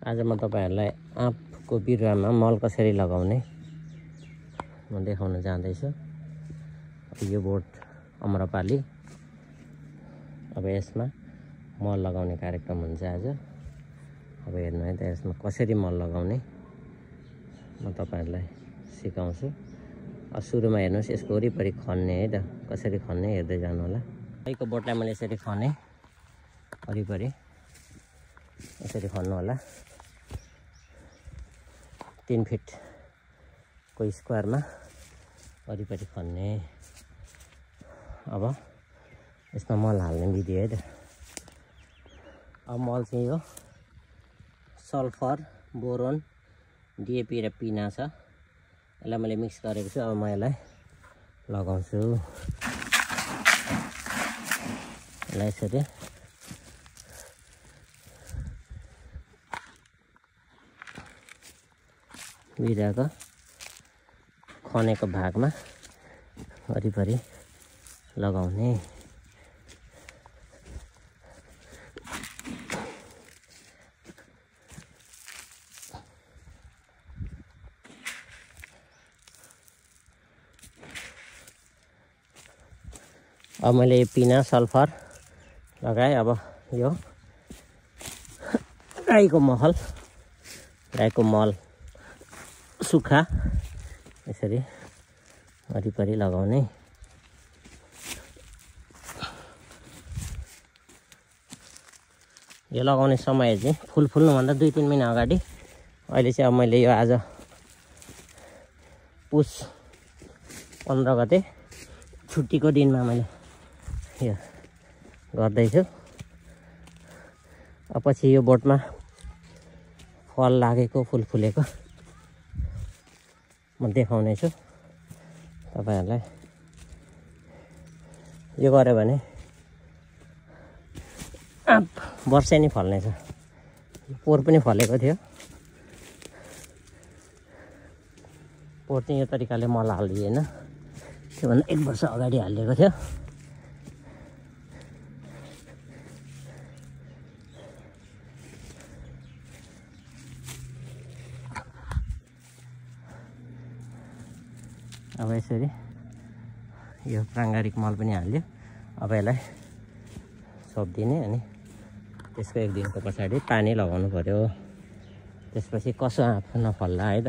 आज म तपाईहरुलाई आँपको बिरुवामा मल कसरी लगाउने म देखाउन जाँदैछु। यो बोट अमरपाली। अब यसमा मल लगाउने कार्यक्रम हुन्छ आज। अब हेर्नु है त यसमा कसरी मल लगाउने म तपाईहरुलाई सिकाउँछु। सुरुमा हेर्नुस् यसको वरिपरि खन्ने है त, कसरी खन्ने हेर्दै जानु होला। गाईको बोटलाई मैले यसरी खने, वरिपरि यसरी खन्नु होला। 3 फिट को स्क्वायरमा वरिपरि खन्ने। अब यसमा मल हाल्ने विधि है त। अब मल चाहिँ यो सल्फर, बोरोन, डिएपी र पिना छ। यसलाई मैले मिक्स गरेको छु। अब म यसलाई लगाउँछु। यसलाई यसरी बिरुवाको खनेको भागमा वरिपरि लगाउने। अब मैले पिना सल्फर लगाएँ। अब यो गाईको मल सुक्खा यसरी वरिपरि लगाउने। यो लगाउने समय चाहिँ फुल फुल्नुभन्दा 2-3 महिना अगाडि। अहिले चाहिँ अब मैले यो आज पुस 15 गते छुट्टीको दिनमा मैले यो गर्दैछु। पछि यो बोटमा फल लागेको, फुल फुलेको म देखाउने छु तपाईहरुलाई। यो गर्यो भने वर्षै नै फल्नेछ। पोहोर पनि फलेको थियो। पोहोर चाहिँ यो तरिकाले मल हालिदिएन, त्योभन्दा 1 वर्ष अगाडि हालिएको थियो। अब यसरी यो प्राङ्गारिक मल पनि हाल्यो। अब यसलाई छोपिदिने अनि त्यसको 1 दिनको पछाडि पानी लगाउनु पर्यो। त्यसपछि कसो आँप नफल्ला है त।